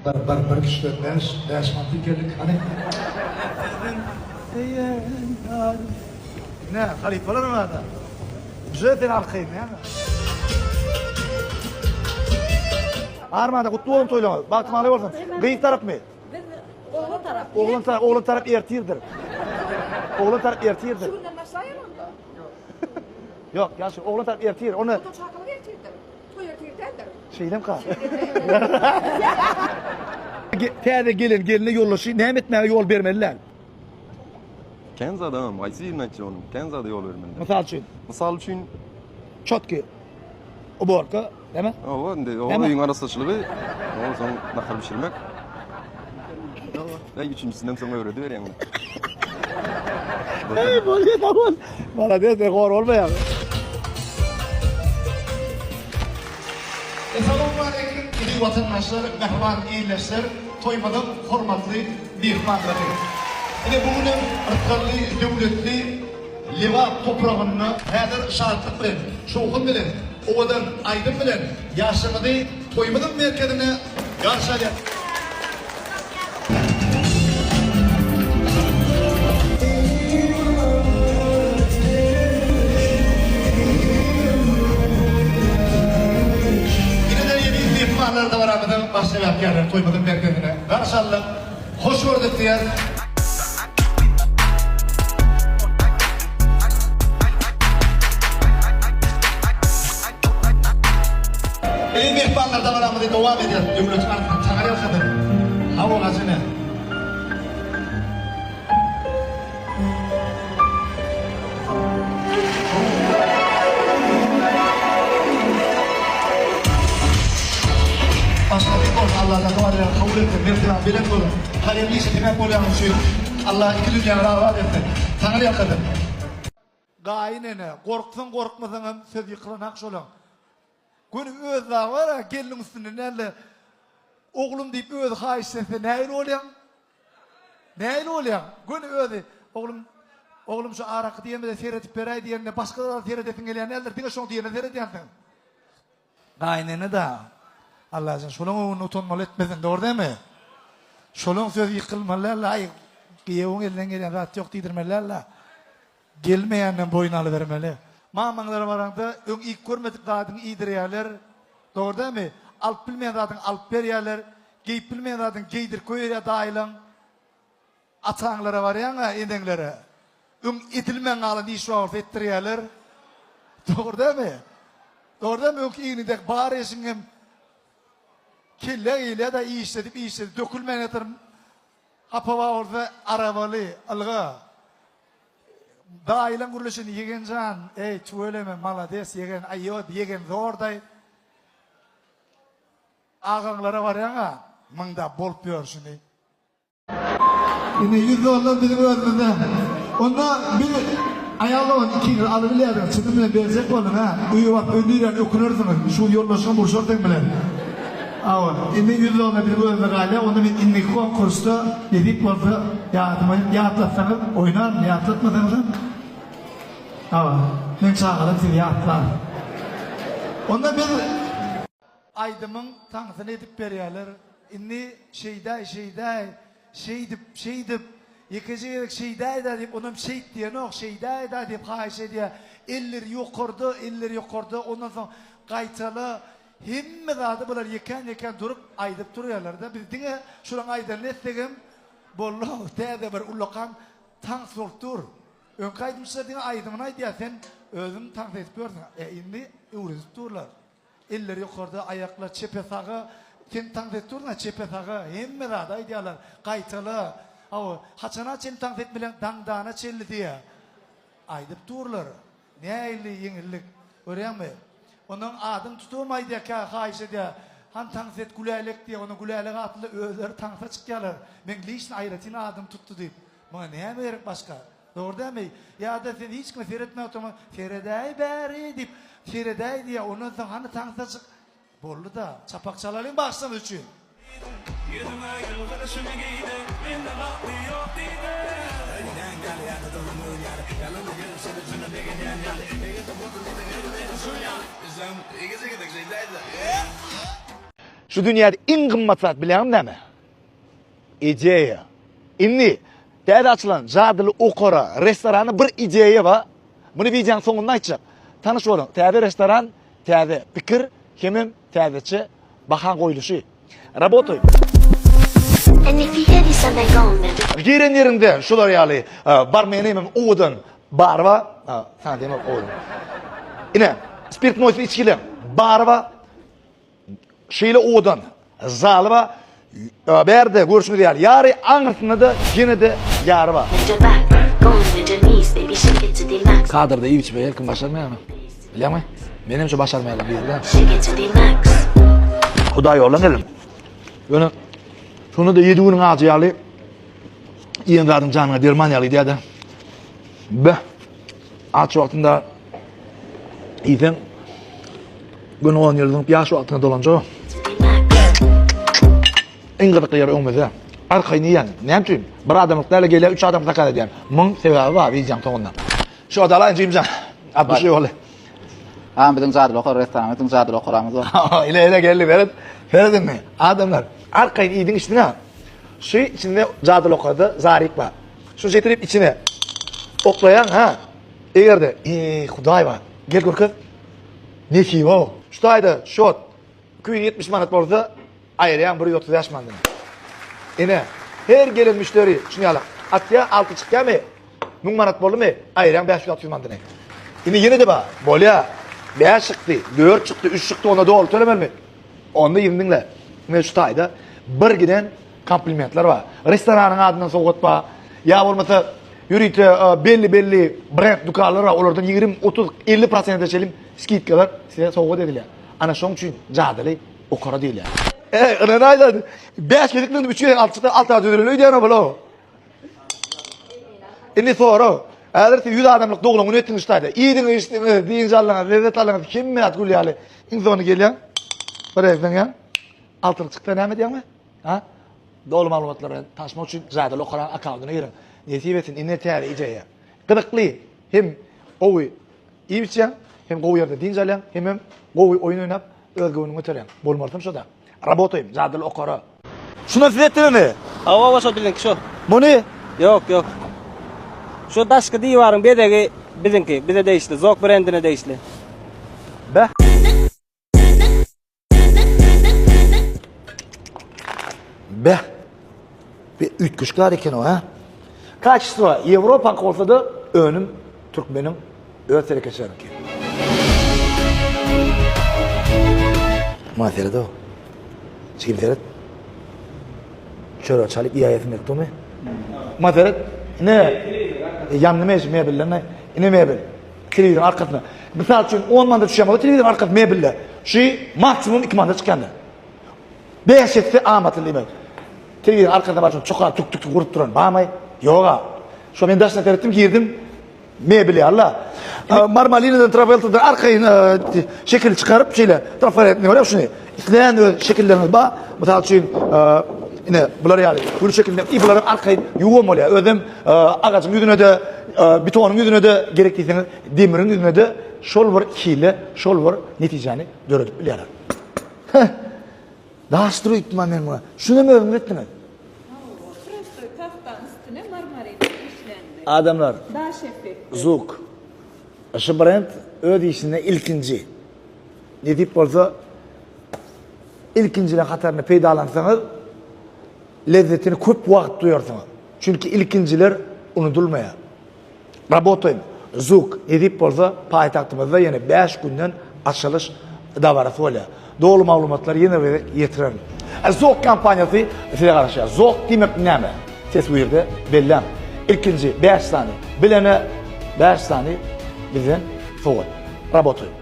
Bir, bir, bir kişiden bäş, bäş mantyk geldik. Hany? Ine, halypalar barada. Uje sen arkaýyn näme? Armanda gutly bolsun toýlaryňyz. Bagtyň aly bolsun. Gyz tarapmy? Biz oglan tarap. Oglan tarap, oglan tarap ertirdir. Oglan tarap ertirdir. Şu günden başlaýaly onda. Ýok, ýagşy, oglan tarap ertir. Onda Ota çakylyk ertirdir. Toý ertir däldir. Şeýlemka? Täze gelen gelne ýoldaşy näme etmäge ýol bermeli däl? Kän zat agam, haýsy birini aýtjak onuň? Kän zada ýol bermeli däl. Mysal üçin? Mysal üçin? Çotki. Uborka, näme? Hawa, indi o öýüň arassaçylygy, ondan soň nahar bişirmek. Äý, üçünjisinden soň öwrediberýäň. Eý, bolýa, tamam. Malades, hor bolmaýaň. Essalawmaleýkim eziz watandaşlar, mähriban ildeşler, toýumyzyň hormatly myhmanlary. Ine bu günem rysgally, döwletli Lebap topragynda häzir şatlyk bilen, şowhun bilen, owadan aýdym bilen ýaşlarymyzy toýumyzyň merkezinde garşy alýar. Ine-de eziz myhmanlar dabaramyzyň baş sebäpkärleri toýumyzyň merkezine garşy aldyk. Hoş gördük diýýäs. Eziz myhmanlar dabaramyzy dowam edýäs. Döwletiň arasynda Taňry ýalkasyn. Hawa Hajy ene. Başga bir bolsa Alladan doga diläp kabul etsin, mertebäň belent bolsun. Haýyrly işe sebäp bolýanyň üçin Allah iki dünýäňi rabat etsin. Taňry ýalkasyn. Gaýyn ene, gorksaň gorkmasaňam söz ýykylanak şolaň. Göni özi dagy bar-a gelniň üstünden däl-de, oglum diýip özi haýyşt etse nähili bolýaň? Nähili bolýaň? Göni özi, oglum, oglum şu araky diýenimize seredip beräý diýende başga zada seredesiň gelýän däldir, diňe şoň diýenine seredýänsiň. Gaýynene-de, Allajan şolaň öňünde utanmaly etmesin, dogry dälmi? Şolaň sözi ýykylmaly däl-de, aý, giýewiň elinden gelýän zat ýok diýdirmeli däl-de. Gelmeýänden boýun alybermeli. Mamaňlara baraňda öň iýip görmedik zadyňy iýdirýärler. Dogry dälmi? Alyp bilmeýän zadyňy alyp berýärler. Geýip bilmeýän zadyňy geýdirip goýberýär daýylaň. Ataňlara barýaň-a, eneňlere. Öň edilmän galan iş bar bolsa etdirýärler. Dogry dälmi? Dogry dälmi? Öňki egniňdäki bar eşigiňem kellä geýilýär-de işledip işledip dökülmän ýatyr. Hapa bar bolsa arabaly, ylga. Daýylaň gürleşeni ýegenjan eý tüweleme malades ýegen aýo ýegen zordaý agaňlara barýaňa munda bolup ýörşüni. Indi ýüz dollar biziň özümizde. Onda bir aýal dogan ikiňiz alybilýärdiňiz. Çynym bilen berjek bolduň hä. Öýe baryp öldüräýen ökünersiňiz. Şu ýoldaşyňam urşar seň bilen. Hawa, indi ýüz dollar biziň özümize galýar. Onda men indiki konkursda nesip bolsa ýadyma ýatlatsaňyz oýnaryn, ýatlatmasaňyzam hawa, meň çagalarym sizi ýatlar. Onda biz. Aýdymyň taňsyny edip berýärler. Indi şeýdäý, şeýdäý, şeýdip, şeýdip, ýekeje gezek şeýdäý-dä diýip, onam şeýt diýenok, şeýdäý-dä diýip haýyş edýär. Elleri ýokarda, elleri ýokarda, ondan soň gaýtala, Hemme zady bular ýekän-ýekän durup aýdyp durýarlar-da. Biz diňe şulaň aýdanyny etsegem boldy, täze bir ullakan tans bolup dur. Öňki aýdymçylar diňe aýdymyny aýdýar, sen özüň tans edip ýörsüň. E, indi öwredip durlar. Eller ýokarda, aýaklar çepe-saga. Sen tans edip dursuň-a, çepe-saga, hemme zady aýdýarlar. Gaýtala. Hawa, haçana çenli tans etmeli, daňdana çenli diýýär. Aýdyp durlar. Nähili ýeňillik, görýäňmi? Ondan adyny tutubam aýdýar, kä haýyş edýär, Hany tans et Gülälek diýýär, onda Gülälek atly özleri tansa çykýarlar. Meň liçno aýratyn adymy tutdy diýip. Muňa näme gerek başga? Dogry dälmi? Ýa-da sen hiç kime seretmän oturma, Seredäý bäri diýip, seredäý diýýär, ondan soň hany tansa çyk. Boldy-da, çapak çalalyň bagşymyz üçin. Ýüzüňe ýylgyryşyny geýde, Mende bagty ýok diýde. Öýden gelýärdi durun ýaly, Ýanyma gelse-de jyny begenýän ýaly, Eger-de bolsa diýseň erbet şul ýaly, Bizem egeje gezek şeýdäýse. Şu dünýäde iň gymmat zat bilýäňmi näme? Ideýa. Indi täze açylan Jadyly okara restorany bir ideýa bar. Muny wideonyň soňunda aýtjak. Tanyş boluň. Täze restoran, täze pikir hemem täzeçe baha goýluşy. Rabotaý. Giren ýeriňde şular ýaly barmen hemem owadan bar bar. Sana diýemok owadan. Ine, spirtnoý içgiler bar bar. Şeýle owadan zaly bar. Bärde görşüňiz ýaly ýary aňyrsynda-da ýene-de ýary bar. Kadrda iýip içmegi her kim başarmaýarmy? Bilýäňmi? Menem şu başarmaýanlaryň biri-dä. Hudaý ýoldan geldim. Ýöne şonda-da ýedi günüň ajy ýaly iýen zadyň janyňa derman ýaly gidýär-de. Beh. Aç wagtynda iýseň gün on ýyl zyňyp ýaş wagtyňa dolanjak. Iň gyzykly ýeri öňümizde. Arkaýyn iýýän. Näme üçin? Bir adamlyk däl, gelýär üç adam zakaz edýän. Muň sebäbi bar wideoň soňunda. Şu wagt alaýyn jigimjan. Abduşy ýoly. Ha biziň jadyly okar restoranymyz, biziň jadyly okaramyz bar. Ile ile geldi beret. Seret indi. Adamlar arkaýyn iýdiň içdiň ha. Şu içinde jadyly okarda zarik bar. Şuny getirip içine oklaýaň ha. Eger-de, eý, Hudaý bar. Gel görkez. Nesibe o. Şu taýda şot 270 manat bolsa, aýyrýaň 135 manadyna. Ine, her gelen müşderi şuny ýaly atýar, alty çykýarmy? 1000 manat boldumy? Aýyrýaň 500-600 manadyny. Indi ýene-de bar. Bolýar. 5 çykdy, 4 çykdy, 3 çykdy, onda doly tölemelimi? Onda ýygyny diňle. Ine şu taýda bir giden komplimentler bar. Restoranyň adyndan sowgat bar. Ýa bolmasa ýörite belli-belli brend dükanlar bar. Olardan 20, 30, 50 prosente çenli skidkalar size sowgat edilýär. Ana şoň üçin jadyly okara diýilýär. Eý, ynanaýda. 5 gezek döndüm, 3 gezek alyp çykdy, 6 düzülen öýdýän bul. Indi sorag. Häzir siz 100 adamlyk doglan gün etdiňiz şu taýda. Iýdiňiz, içdiňiz, dynç aldyňyz, lezzet aldyňyz, hemme zat gül ýaly. Iň soňunda gelýäň. Bir gezek ýa. Altyny çyksa näme edýäňmi? Ha? Doly maglumatlar bilen tanyşmak üçin Jadyly Okaraň akkauntyna giriň. Nesip etsin, indi täze ideýa. Gyzykly hem gowy iýip içýäň, hem gowy ýerde dynç alýaň, hemem gowy oýun oýnap öz göwnüňi göterýäň. Bolmalysam şo-da. Rabotaýym, Jadyly Okara. Şundan siz etdiňizmi? Hawa, hawa, şo biziňki şo. Muny? Ýok, ýok. Şu daşky diwaryň bezegi biziňki, bize degişli, Zok brendine degişli. Beh. Beh. Bir üýtgeşik zat eken o, ha? Kaçestvo Ýewropaňky bolsa-da, önüm türkmeniň öz telekeçileriňki. Maňa seret-ow. Jigim seret. Çörek çalyp iýäýesim gelip durmy? Maňa seret. Ine, ýandy mebellerine. Ine mebel. Telewizoryň arkasyna. Mysal üçin 10 manada düşýän bolsa telewizoryň arkasy mebelde. Şu maksimum 2 manada çykýandyr. 5 etse amatly diýmek. Telewizoryň arkasyna bar şony çokar tük tük tük urup duran barmy? Ýoga. Şo men daşyna seretdim girdim. Mebel ýaly. Marmalinadan traveltadan arkaýyn şekil çykaryp şeýle trafaretni görýär şuny. Islän öz şekilleriňiz bar. Mysal üçin ine bular ýaly gül şekilinde i bularyň arkaýyn ýuwan bolýar. Özem agajyň ýüzüne-de, betonyň ýüzüne-de gerek diýseňiz demiriň ýüzüne-de şol bir hile, şol bir netijäni döredip bilýärler. Heh. Daşdyr öýtdüm-ä men muňa. Şunam özüňiz etdiňiz. Hawa, prosto tagtaň üstüne marmarin işlendi. Adamlar, Daş effekti. Zuk. Şu brend öz işinde ilkinji. Nesip bolsa ilkinjiler hatarynda peýdalansaňyz lezzetini köp wagt duýarsyňyz. Çünki ilkinjiler unudylmaýar. Rabotaýym. Zuk, nesip bolsa paýtagtymyzda ýene 5 günden açylyş dabarasy bolýar. Doly maglumatlary ýene bir gezek ýetirerin. Zok kompaniýasy size garaşýar. Zok diýmek näme? Teswirde belläň. Ilkinji 5 sany bilene 5 sany bizden sowgat. Rabotaýym.